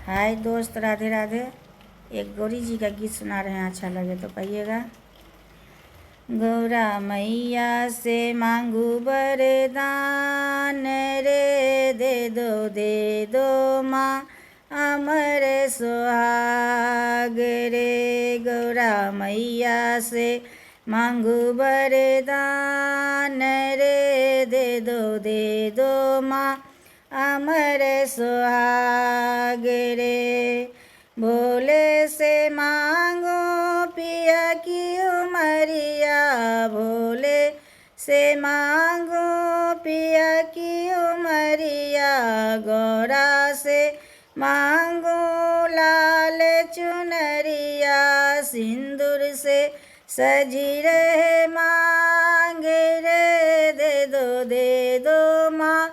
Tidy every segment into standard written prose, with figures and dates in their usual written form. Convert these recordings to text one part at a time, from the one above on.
हाय दोस्त, राधे राधे। एक गौरी जी का गीत सुना रहे हैं, अच्छा लगे तो कहिएगा। गौरा मैया से मांगू वरदान रे, दे दो माँ अमर सुहाग रे। गौरा मैया से मांगू वरदान रे, दे दो माँ अमर सुहाग रे। भोले से मांगो पिया की उमरिया, भोले से मांगो पिया की उमरिया, गौरा से मांगो लाल चुनरिया, सिंदूर से सजी रहे मांग रे, दे दो माँ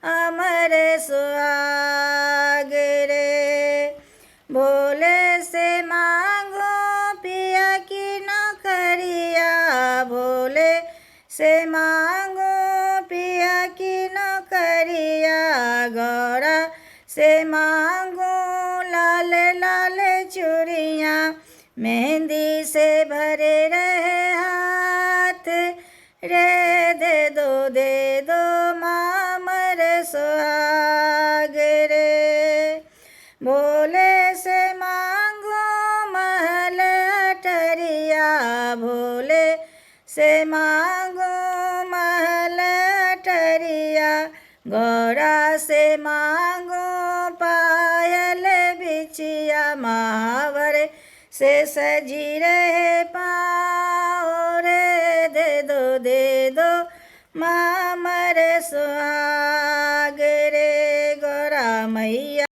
अमर सुहाग रे। भोले से मांगो पिया की नौकरिया, भोले से मांगो पिया की नौकरिया, गौरा से मांगो लाल लाल चूड़ियाँ, मेहंदी से भरे रहे हाथ रे, दे दो माँ अमर सुहाग रे। भोले से मांगो महल अटरिया, भोले से मांगो महल अटरिया, गौरा से मांगो पायल बिछिया, महावर से सजी रहे